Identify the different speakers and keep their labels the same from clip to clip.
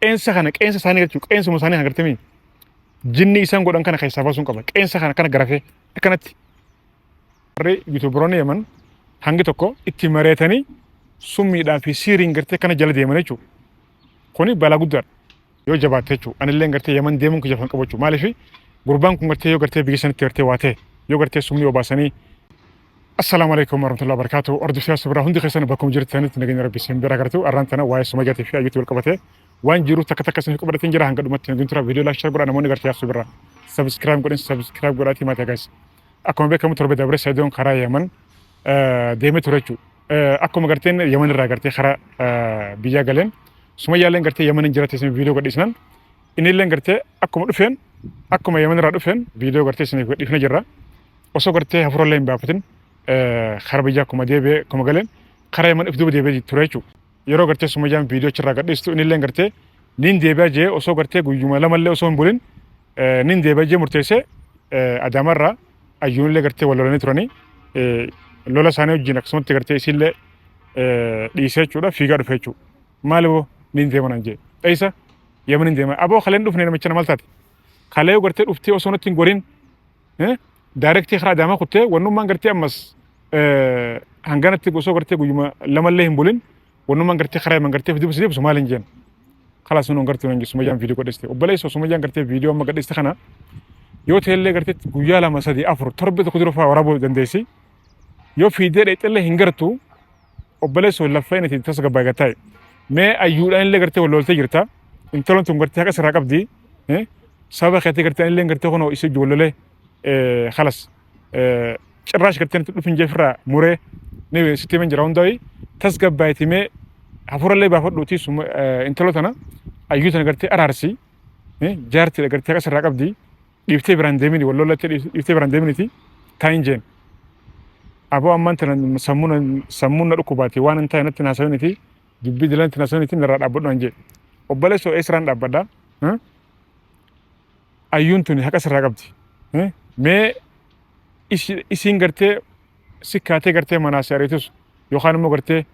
Speaker 1: Qeensa kana qeensa isaanii jechuudha. Qeensuma isaanii kana gartee jinni isaan godhan kana keessaa baasuun qaba. Qeensa kana kana garafee akkanatti. Warri yuutuubaroonni Yaman hangi tokko itti mareetanii summiidhaa fi siiriin gartee kana jala deeman jechuudha. Kuni balaa guddaadha. Yoo jabaatte jechuudha. Anillee gartee Yaman deemuun kiyya kan qabu jechuudha. Maaliif gurbaan kun gartee yoo gartee biyya sanitti gartee waa ta'e yoo gartee summii obaasanii. Assalaamu alaikum warahmatullahi wabarakatuh. Hordoftoota Subraa hundi keessan bakkuma jirtanitti nageenya Rabbi isin bira gartu. Arraan tana waa'ee Sumayyaatii fi Ayyuutti wal qabatee waan jiru takka takka isin qabadhateen jira hanga dhumatti nageenya tura viidiyoo like share godhaa namoonni gartee Subraa. Subscribe godhin subscribe godhaatii maatii guys. Akkuma beekamu torba dabre Saidoon karaa Yaman deemee ture jechuudha. Akkuma garteen Yaman irraa gartee karaa biyyaa galeen Sumayyaalleen gartee Yaman hin jiraate isin viidiyoo gadhiisnan innilleen gartee akkuma dhufeen akkuma Yaman irraa dhufeen viidiyoo gartee isin gadhiifne jirra. Osoo gartee hafuurallee hin baafatin karaa biyyaa akkuma deebi'ee akkuma galeen karaa Yaman if duuba deebi'ee ture jechuudha. Yeroo gartee Sumayyaan viidiyoo achirraa gadhiistu innilleen gartee nin deebi'a jee osoo gartee guyyuma lamallee osoo hin bulin nin deebi'a jee murteessee Adaamarraa ayyuunillee gartee wal lolanii turanii lola isaanii wajjin akkasumatti gartee isiillee dhiisee jechuudha fiigaa dhufe jechuudha. Maali boo nin deema naan jee. Eessa Yaman hin deema. Aboo kaleen dhufne namicha nama taate. Kalee gartee dhuftee osoo natti hin gorin daayirektii karaa Adaamaa kuttee wannummaan gartee ammas hanganatti osoo gartee guyyuma lamallee hin bulin wannummaan gartee karaa Yaman gartee fiduu si deebisu maal hin jeen. Kalaas nun gartee nan Sumayyaan viidiyoo gadhiiste. Obboleessa Sumayyaan gartee viidiyoo amma gadhiiste kana yoo ta'ellee gartee guyyaa lama sadii afur torbe tokko dura fa'aa waraabuu dandeessi. Yoo fiidee dheexellee hin gartu obboleessa laffaa inni itti tasgabbaa'e gattaa'e. Mee ayyuudhaan illee gartee wal loltee jirta. Intalon tun gartee haqa sirraa qabdi. Sababa keetii gartee illee gartee kunoo isii wal lolee kalas cirraash gartee nutti dhufin jeefirraa muree ni sitti himan jira hundaa'u tasgabbaa'eeti mee hafuurallee baafadhuuti intalo tana ayyuu tana gartee araarsi jaartiidha gartee haqa sirraa qabdi dhiiftee biraan deemini wal lollattee dhiiftee biraan deeminiti taayin jeen. Aboo ammaan tana sammuun na dhukkubaati waan hin taane natti naasawiniti dubbii dilan natti naasawiniti narraa dhaabbadhu an jee. Obboleessoo eessaraan dhaabbadha? Ayyuun tuni haqa sirraa qabdi. Mee isiin gartee si kaatee gartee manaa si ariitus yookaan immoo gartee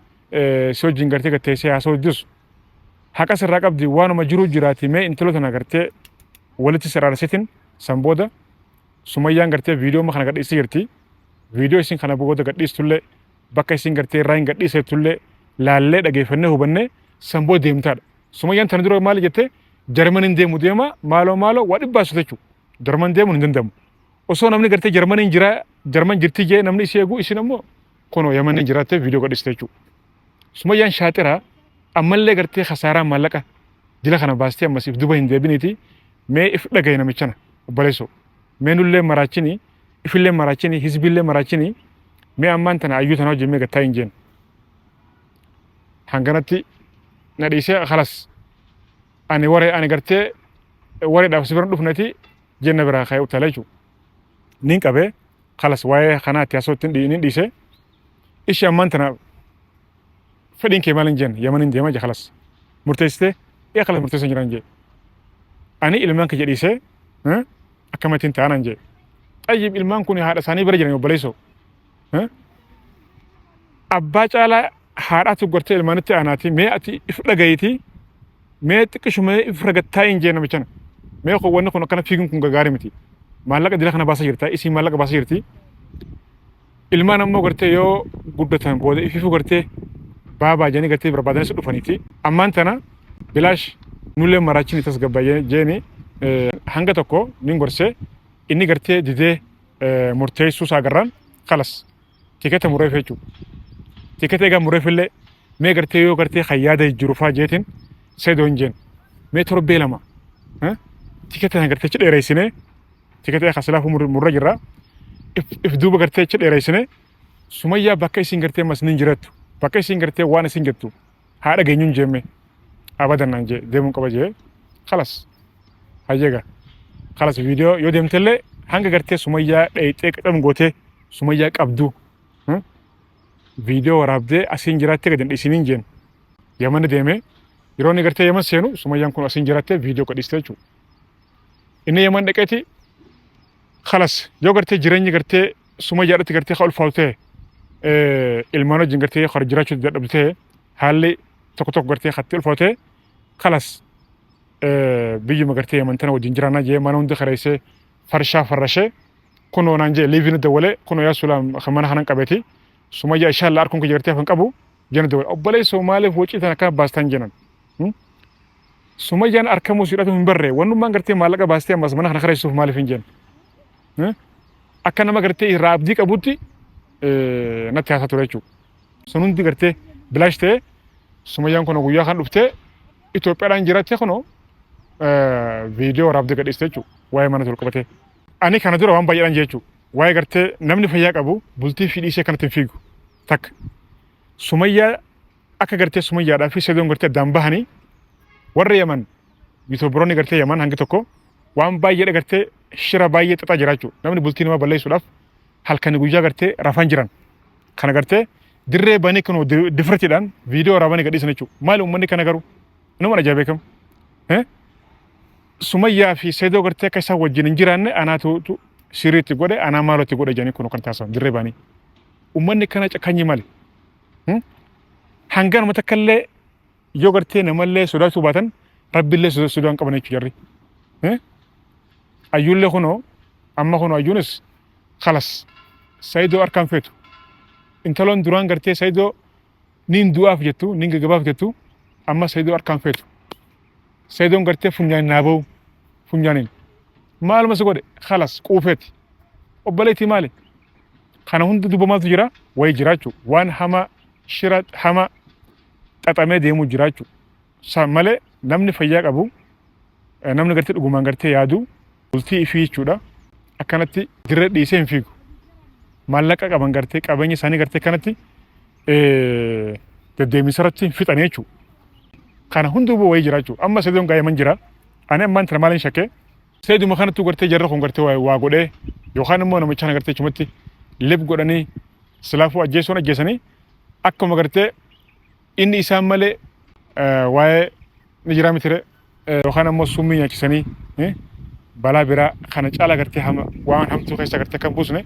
Speaker 1: si wajjin gartee gatteessee haasa'u didus haqa sirraa qabdi waanuma jiruu jiraati mee intalo tana gartee walitti si araarsitin san booda Sumayyaan gartee viidiyoo amma kana gadhiistee jirti. Viidiyoo isin kana booda gadhiistullee bakka isin gartee irraa hin gadhiisettullee laallee dhageeffannee hubannee san booda deemtaadha. Sumayyaan tana dura maali jettee Jarmaniin deemu deema maaloo maaloo waa dhibbaa jechuudha. Jarman deemuun hin danda'amu. Osoo namni gartee Jarmaniin jira Jarman jirti jee namni isii eegu isin ammoo kunoo Yamaniin jiraattee viidiyoo gadhiiste jechuudha. Sumayyaan shaaxiraa ammallee gartee kasaaraa maallaqa dila kana baastee ammas if duba hin deebiniiti mee if dhagaye namichana obboleessoo mee nullee maraachini ifillee maraachini hizbiillee maraachini mee ammaan tana ayyuu tana wajjin mee gattaa hin jeen. Hanganatti na dhiisee kalas ani waree ani gartee wareedhaaf si bira dhufneti jenna biraa ka'ee utaala jechuudha. Nin qabee kalas waa'ee kanaa itti haasoo ittiin nin dhiisee ishee ammaan tana fedhiin kee maal hin jenne Yamaniin deemaa je kalas murteessitee ee kalas murteessan jiran jee ani ilmaan kiyya dhiisee akkamittiin ta'anan jee xayyib ilmaan kun haadha isaanii bira jiran obboleessoo abbaa caalaa haadhaatu gortee ilmaanitti aanaati mee ati if dhagayiiti mee xiqqishuma if ragattaa hin jee namichana mee kun wanni kun akkana fiiguun kun gaarii miti maallaqa dila kana baasa jirta isii maallaqa baasa jirti ilmaan ammoo gartee yoo guddatan booda ifiifuu gartee baabaa jedhanii gartee barbaadanis dhufaniiti ammaan tana bilaash nullee maraachini tasgabba jeeni hanga tokko nin gorsee inni gartee didee murteessuu isaa agarraan kalas tiketa mureef jechuudha. Tiketa egaa mureef illee mee gartee yoo gartee kan yaada jiru faa jeetiin seedoo hin jeen mee torbee lama tiketa sana gartee achi dheeressinee tiketa egaa silaafuu murra jirra if duuba gartee achi dheeressinee Sumayyaa bakka isin gartee mas nin jirattu bakka isin gartee waan isin jettu haa dhageenyuun jeemme abadan naan jee deemuun qaba jee kalas hayyeega kalas viidiyoo yoo deemtellee hanga gartee Sumayyaa dheeyxee qixam gootee Sumayyaa qabdu viidiyoo waraabdee asiin jiraattee gadi hin dhiisiniin jeen Yamani deemee yeroo inni gartee Yaman seenu Sumayyaan kun asiin jiraattee viidiyoo gadhiiste jechuudha. Inni Yaman dhaqeeti kalas yoo gartee jireenyi gartee Sumayyaadhatti gartee ka ulfaatu ta'e ilmaan wajjin gartee kar jiraachuu dadhabdu ta'e haalli tokko tokko gartee katti ulfaatu ta'e kalas Biyyuma gartee Yaman tana wajjin jiraannaa jee mana hunda kareessee farshaa farrashee kunoo naan jee liiviin dawwalee kunoo yaa sulaam mana kanan qabeeti Sumayyaa inshallah arkuun kiyya gartee hafan qabu jena dawwale. Obboleessoo, maaliif wacii tana akkana baastan jenan. Sumayyaan arkamuu siidhatu hin barree wannummaan gartee maallaqa baastee ammas mana kana kareessuuf maaliif hin jenne. Akka nama gartee irraa abdii qabutti natti haasaa ture jechuudha. Sun hundi gartee bilaash ta'ee Sumayyaan kun guyyaa kan dhuftee Itoophiyaadhaan jiraatte kunoo viidiyoo waraabdee gadhiiste jechuudha. Waa'ee mana tol qabatee. Ani kana dura waan baay'eedhaan jechuudha. Waa'ee gartee namni fayyaa qabu bultii fi dhiisee kanatti hin fiigu. Takka. Sumayyaa akka gartee Sumayyaadhaa fi Sedoon gartee addaan bahanii warra Yaman yuutuubaroonni gartee Yaman hangi tokko waan baay'eedha gartee shira baay'ee xaxaa jira jechuudha. Namni bultii nama balleessuudhaaf halkanii guyyaa gartee rafan jiran. Kana gartee dirree banii kun difratiidhaan viidiyoo waraabanii gadhiisan jechuudha. Maali uummanni kana garuu? Nama ajaa'iba beekamu. Sumayyaa fi Seedoo gartee akka isaan wajjin hin jiraanne anaatu sirriitti godhe, anaa maalootti godhe jedhanii kun kan taasisan dirree banii. Uummanni kana cakkanyi maali? Hanganuma takka illee yoo gartee namallee sodaachuu baatan rabbillee sodaa hin qaban jechuudha jarri. Ayyuullee kunoo amma kunoo ayyuunis kalas Saayidoo harkaan feetu. Intaloon duraan gartee Saayidoo niin du'aaf jettu, niin gagabaaf jettu, amma Saayidoo harkaan feetu. Saayidoon gartee funyaan naa ba'u funyaaniin. Maaluma si godhe kalas quufeeti. Obboleettii, maali? Kana hunda duuba maaltu jira? Wayii jiraachuu. Waan hama shira hama xaxamee deemuu jiraachuu. San malee namni fayyaa qabu, namni gartee dhugumaan gartee yaadu bultii ifii jechuudha. Akkanatti dirree dhiisee hin fiigu. Maallaqa qaban gartee qabeenya isaanii gartee kanatti deddeemisa irratti hin fixanii jechuudha. Kana hunduu wayii jiraachuu. Amma Seedoon gaa'eman jira. Ani ammaan tana maaliin shakkee? Seeduma kanattuu gartee jarra kun gartee waa godhee yookaan immoo namicha kana gartee achumatti lib godhanii silaafuu ajjeesuun ajjeesanii akkuma gartee inni isaan malee waa'ee ni jiraa mitire yookaan ammoo summii nyaachisanii balaa biraa kana caalaa gartee hama waan hamtuu keessa gartee kan buusne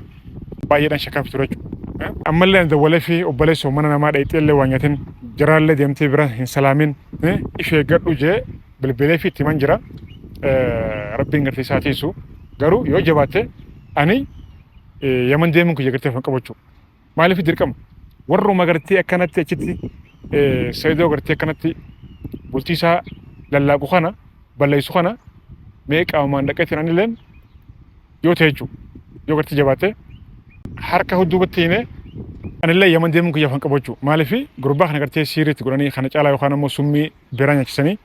Speaker 1: baay'eedhaan shakkaaf ture jechuudha. Ammallee ani dawwalee fi obboleessoo mana namaa dhayxee illee waa nyaatin jaraallee deemtee bira hin salaamin if eeggadhu jee bilbilee fi itti himan jira. Rabbiin gartee isaa tiisu. Garuu yoo jabaatte ani Yaman deemuun kiyya gartee afaan qabachuu. Maaliif dirqama? Warruma gartee akkanatti achitti Saidoo gartee akkanatti bultii isaa lallaaqu kana balleessu kana mee qaamaan dhaqeetiin anilleen yoo ta'e jechuudha. Yoo gartee jabaatte harka hudduubatti himee anillee Yaman deemuun kiyya afaan qabu jechuudha. Maaliif gurbaa kana gartee siiriitti godhanii kana caalaa yookaan ammoo summii biraa nyaachisanii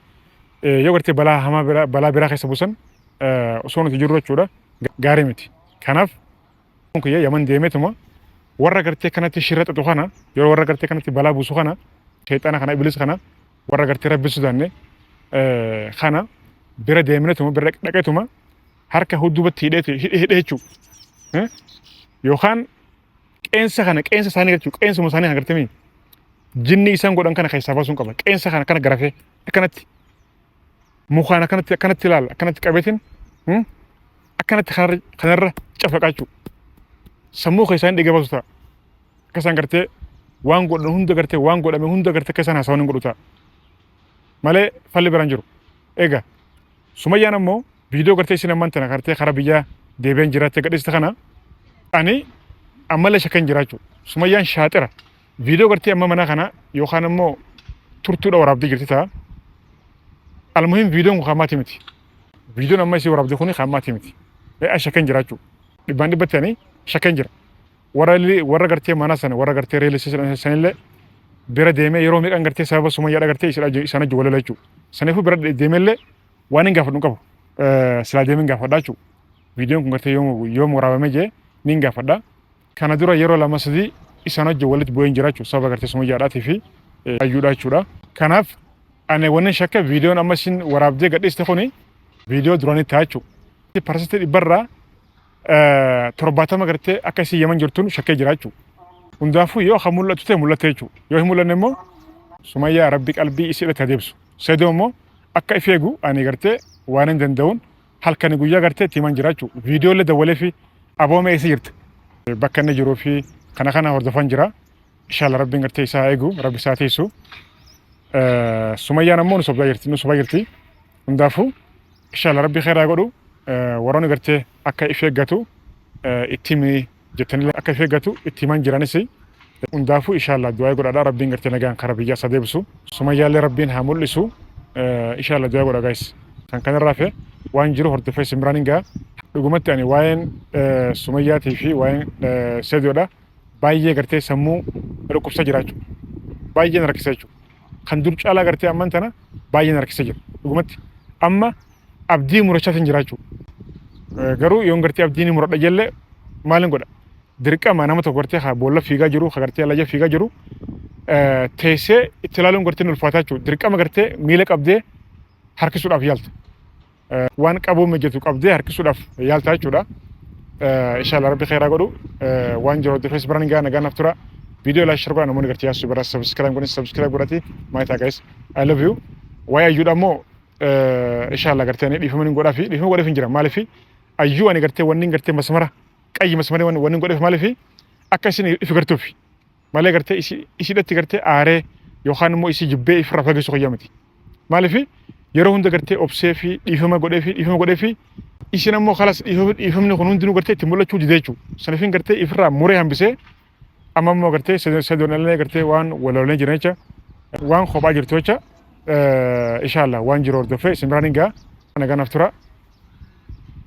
Speaker 1: yoo gartee balaa hamaa biraa balaa biraa keessa buusan osoo nuti jirru jechuudha gaarii miti. Kanaaf kiyya Yaman deemeetuma warra gartee kanatti shira xaxu kana, yeroo warra gartee kanatti balaa buusu kana, sheexana kana, iblis kana, warra gartee rabbi sodaanne kana bira deemnetuma bira dhaqeetuma harka hudduubatti hidhee hidhee jechuudha. Yookaan qeensa kana, qeensa isaanii jechuudha, qeensuma isaanii kana gartee jinni isaan godhan kana keessaa baasuun qaba. Qeensa kana akkana garafee akkanatti mukaan akkanatti akkanatti ilaala, akkanatti qabeetiin akkanatti kanarra cafaqaa jechuudha. Sammuu keessaa hin dhiiga baasu ta'a. Akka isaan gartee waan godhan hunda gartee waan godhame hunda gartee akka isaan haasawan hin godhu ta'a. Malee falli biraan jiru. Egaa Sumayyaan ammoo viidiyoo gartee isin ammaan tana gartee karaa biyyaa deebi'an jiraattee gadhiiste kana ani ammallee shakkan jiraachuu. Sumayyaan shaaxira. Viidiyoo gartee amma mana kana yookaan ammoo turtuudha waraabdee jirti ta'a. Almuhim viidiyoon kun kan miti. Viidiyoon amma isii waraabde kun kan miti. An shakkan jiraachuu. Dhibbaan dhibbatti ani shakkan jira. Warra gartee mana sana, warra gartee real estate sanillee bira deemee yeroo meeqan gartee sababa Sumayyaadha gartee isaan wajjin wal lola jechuudha. Saniifuu bira deemeellee waan hin gaafadhu hin qabu. Silaa deemee hin gaafadha jechuudha. Viidiyoon kun gartee yoom waraabame jee ni hin gaafadha. Kana dura yeroo lama sadii isaan wajjin walitti bu'ee hin jira jechuudha. Sababa gartee Sumayyaadhaatii fi Ayyuudha jechuudha. Kanaaf ani wanni shakka viidiyoon amma isin waraabdee gadhiiste kuni viidiyoo duraanii ta'a jechuudha. 70% gartee akka isin Yaman jirtuun shakkee jira jechuudha. Hundaafuu yoo kan mul'atu ta'e mul'atte jechuudha. Yoo hin mul'anne immoo Sumayyaa rabbi qalbii isii irratti adeemsu. Seedoo immoo akka if eegu ani gartee waan hin danda'uun halkanii guyyaa gartee itti himan jira jechuudha. Viidiyoo illee dawwalee fi aboomee eessa jirti. Bakka inni jiruu fi kana kana hordofan jira. Inshallah rabbiin gartee isaa eegu, rabbi isaa tiisu. Sumayyaan ammoo nu sobdaa jirti, nu sobaa jirti. Hundaafuu inshallah Rabbi khairaa godhu. Warroonni gartee akka if eeggatu itti himi jettanii akka if eeggatu itti himan jiranis, hundaafuu inshallah du'aa godhadha. Rabbiin gartee nagaan karaa biyyaa isaa deebisu. Sumayyaallee Rabbiin haa mul'isu. Inshallah du'aa godha guys. Kan kanarraa fe waan jiru hordofee isin biraan hin ga'a. Dhugumatti ani waa'een Sumayyaatii fi waa'een Sediyoodha baay'ee gartee sammuu dhukkubsa jiraachuu baay'ee na rakkisa jechuudha. Kan dur caalaa gartee amman tana baay'ee na rakkisa jira. Dhugumatti amma abdii murachaatiin jiraachuu. Garuu yoon gartee abdii ni muradha jelle maalin godha? Dirqama nama tokko gartee haa boolla fiigaa jiru, haa gartee laja fiigaa jiru teessee itti ilaaluun gartee ulfaataa jechuudha. Dirqama gartee miila qabdee harkisuudhaaf yaalta. Waan qabuu mijatu qabdee harkisuudhaaf yaalta jechuudha. Inshallah Rabbi khairaa godhu. Waan jiru hordofees biraan hin ga'a, nagaan naaf tura. Viidiyoo like, share godhaa. Namoonni gartee yaasuu biraa subscribe godhin, subscribe godhati maayitaa guys. I love you. Waa'ee ayyuudha immoo inshallah gartee ani dhiifama hin godhaafi, dhiifama godheef hin jira. Maaliif ayyuu ani gartee wanni gartee masmara qayyi masmarii wanni godheef maaliif akka isin if gartuuf malee gartee isiidhatti gartee aaree yookaan immoo isii jibbee ifirraa fageessu kiyya miti. Maaliif yeroo hunda gartee obsee fi dhiifama godhee fi dhiifama godhee fi isin ammoo kalas dhiifamni kun hundinuu gartee itti mul'achuu didee jechuudha. Saniifin gartee ifirraa muree hambisee amma immoo gartee sadoon illee gartee waan waloolee jiran jecha waan kophaa jirtu jecha. Inshallah waan jiru hordofee isin biraan hin ga'a. Nagaan naaf tura.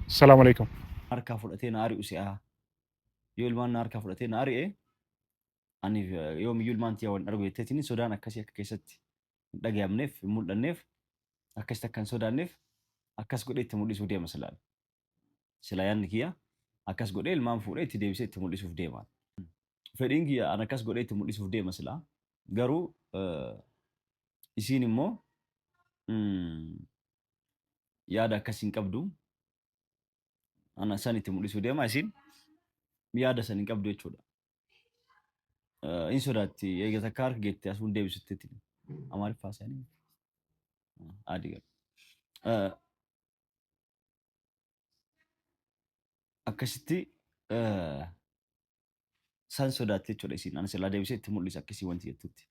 Speaker 1: Salaamu alaikum.
Speaker 2: Harkaa fudhatee na ari'u si'aa. Yoo ilmaan na harkaa fudhatee na ari'e, ani yoomiyyuu ilmaan tiyya wal argu jetteetiin sodaan akkasii akka keessatti hin dhagayamneef, hin mul'anneef, akkasitti akka hin sodaanneef akkas godhee itti mul'isuu deema silaan. Sila yaadni kiyya akkas godhee ilmaan fuudhee itti deebisee itti mul'isuuf deema. Fedhiin kiyya an akkas godhee itti mul'isuuf deema silaa. Garuu isiin immoo yaada akkas hin qabdu. Ana san itti mul'isuu deema, isiin yaada san hin qabdu jechuudha. Hin sodaatti, eega takka harka geette asuun deebisutti Amaariffaa isaanii adii galu. Akkasitti san sodaatti jechuudha isiin. Ani silaa deebisee itti mul'isa akkasii wanti jettutti.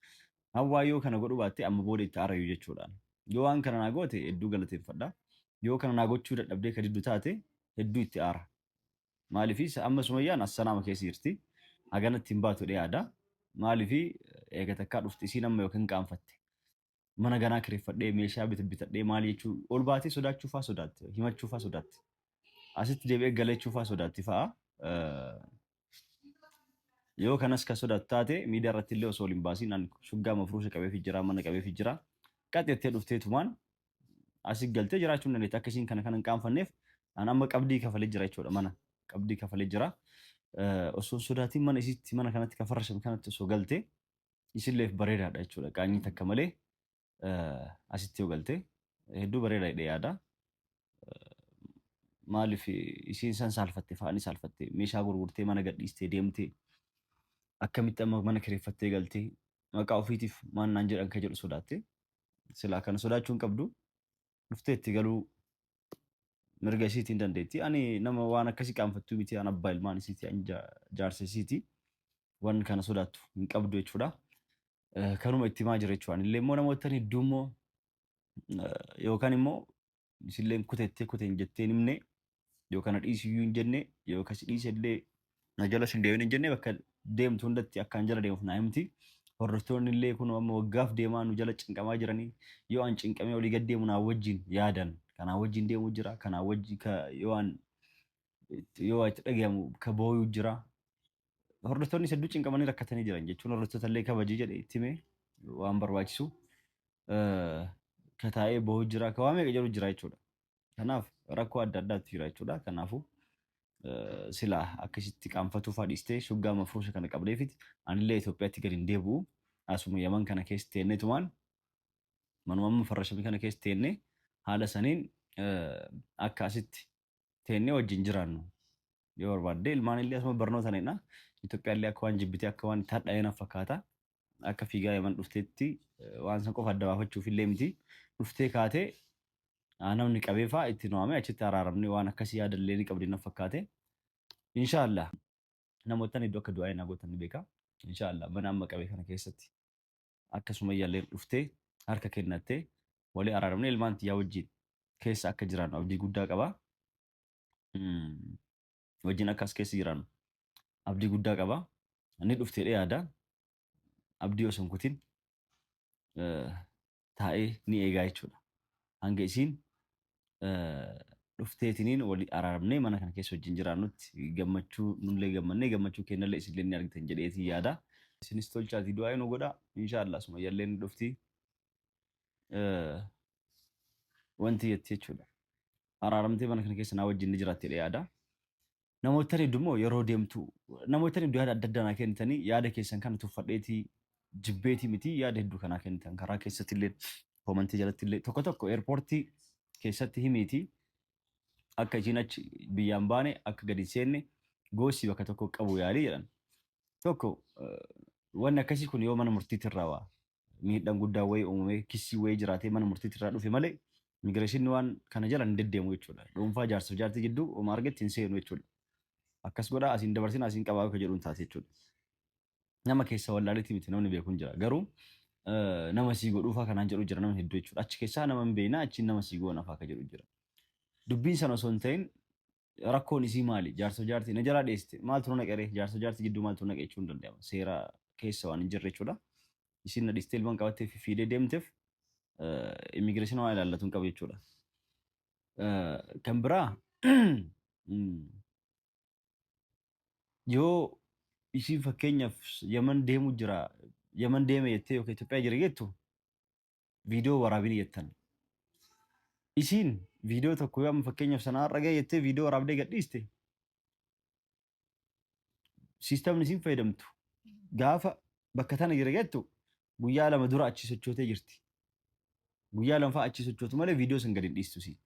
Speaker 2: Hawwaa yoo kana godhuu baatte amma booda itti aarayu jechuudha. Yoo waan kana naa goote hedduu galateeffadha. Yoo kana naa gochuu dadhabdee ka diddu taate hedduu itti aara. Maaliif amma Sumayyaan as sanaama keessa jirti. Haganatti hin baatu jedhee yaada. Maaliif eega takkaa dhufte isiin amma yookiin qaanfatte. Mana ganaa kireeffadhee meeshaa bitadhee maal jechuu ol baatee sodaachuu faa sodaatti. Himachuu faa sodaatti. Asitti deebi'ee galachuu faa sodaatti fa'a. Yoo kanas ka sodaattu taate miidiyaa irratti illee osoo ol hin baasiin an shuggaa mafruusha qabeefi jira, mana qabeefi jira. Qaxxeettee dhufteetumaan asi galtee jiraachuu hin dandeetti. Akka isiin kana kana hin qaanfanneef an amma qabdii kafalee jira jechuudha, mana qabdii kafalee jira. Osoo hin sodaatiin mana isiitti, mana kanatti ka farrashame kanatti osoo galte isilleef bareedaadha jechuudha. Qaanyii takka malee asitti yoo galte hedduu bareeda jedhee yaada. Maaliif isiin san saalfatte fa'aa ni saalfatte, meeshaa gurgurtee mana gadhiistee deemtee akkamitti amma mana kireeffattee galtee maqaa ofiitiif maal naan jedhan ka jedhu sodaatte. Silaa kana sodaachuu hin qabdu, dhuftee itti galuu mirga isiitiin dandeetti. Ani nama waan akkasii qaanfattuu miti, an abbaa ilmaan isiiti, an jaarsa isiiti, waan kana sodaattu hin qabdu jechuudha. Kanuma itti himaa jira jechuudha. Anillee immoo namoota hedduu immoo yookaan immoo isilleen kutettee kute hin jettee hin himne, yookaan na dhiisiyyuu hin jenne, yookaan si dhiise illee na jala sin deemin hin jenne, bakka deemtu hundatti akkaan jala deemuuf naa himti. Hordoftoonni illee kun amma waggaaf deemaa nu jala cinqamaa jiranii, yoo an cinqamee olii gad deemu naa wajjin yaadan, kanaa wajjin deemu jira, kanaa wajjin yoo an yoo itti dhagayamu ka booyuu jira. Hordoftoonni hedduu cinqamanii rakkatanii jiran jechuun hordoftoota illee kabajii jedhe itti hime, waan barbaachisu ka taa'ee boo'u jira, ka waa meeqa jedhu jira jechuudha. Kanaaf rakkoo adda addaatu jira jechuudha. Kanaafuu silaa akkasitti qaanfatuu fa'aa dhiistee shuggaa mafruusha kana qabdeefiti anillee Itoophiyaatti gadi hin deebi'u. Asuma Yaman kana keessa teenneetumaan manuma amma farrashame kana keessa teennee haala saniin akka asitti teennee wajjin jiraannu yoo barbaadde ilmaan illee asuma barnoota needha. Itoophiyaallee akka waan jibbitee akka waan itti hadhaa'ee na fakkaata. Akka fiigaa Yaman dhufteetti waan san qofa adda baafachuuf illee miti. Dhuftee kaatee namni qabee fa'aa itti no'ame achitti araaramne waan akkasii yaada illee ni qabdi na fakkaate. Inshaallah namoottan hedduu akka du'aa naa gootan ni beeka. Inshaallah mana amma qabee kana keessatti akkasuma iyyaallee dhuftee harka kennattee walii araaramne ilmaan tiyyaa wajjin. keessa akka jiraannu abdii guddaa qaba. Wajjin akka as keessa jiraannu abdii guddaa qaba. Inni dhufteedha yaada. Abdii osoo hin kutin taa'ee ni eegaa jechuudha. Hanga isiin dhufteetiniin walii araaramnee mana kana keessa wajjin jiraannutti gammachuu nullee gammannee gammachuu kennallee isinillee ni argitan jedheetii yaada. Isinis tolchaatii du'aa nu godha. Inshaallah Sumayyallee ni dhufti. Wanti jetti jechuudha. Araaramtee mana kana keessa naa wajjin ni jiraatti jedhee yaada. Namoota hedduu immoo yeroo deemtu namoota hedduu yaada adda addaa naa kennitanii yaada keessan kana tuffadheetii jibbeetii miti, yaada hedduu kanaa kennitan karaa keessatti illee, koomantii jalatti illee. Tokko tokko airportii keessatti himiitii akka ishiin achi biyyaan baane, akka gadi seenne goosii bakka tokko qabu yaalii jedhan. Tokko wanni akkasii kun yoo mana murtiitirraa waa miidhaan guddaa wayii uumamee, kissii wayii jiraatee mana murtiitirraa dhufe malee immigrationni waan kana jala hin deddeemu jechuudha. Dhuunfaa jaarsaaf jaartii jidduu oma argetti hin seenu jechuudha. Akkas godhaa, asiin dabarsin, asiin qabaa akka jedhuun taate jechuudha. Nama keessa wallaaleetti miti, namni beeku hin jira. Garuu nama sii godhuufaa kanaan jedhu jira namni hedduu jechuudha. Achi keessaa nama hin beekna, achiin nama sii goona fa'aa akka jedhu jira. Dubbiin sana osoo hin ta'in rakkoon isii maali? Jaarsa jaartii na jalaa dheessite, maaltu na naqeree? Jaarsa jaartii jidduu maaltu naqe jechuun hin danda'ama. Seera keessa waan hin jirre jechuudha. Isiin na dhiistee ilmaan qabattee fi fiidee deemteef immigrationa waan ilaallatu hin qabu jechuudha. Kan biraa, yoo isiin fakkeenyaaf Yaman deemu jira, Yaman deeme jettee yookiin Itoophiyaa jira jettu, viidiyoo waraabini jettan. Isiin viidiyoo tokko yoo amma fakkeenyaaf sanaa har'a ga'e jettee viidiyoo waraabdee gadhiiste, systemni isiin fayyadamtu gaafa bakka tana jira jettu guyyaa 2 dura achi sochootee jirti. Guyyaa 2 fa'aa achi sochootu malee viidiyoo san gadi hin dhiistu isiin.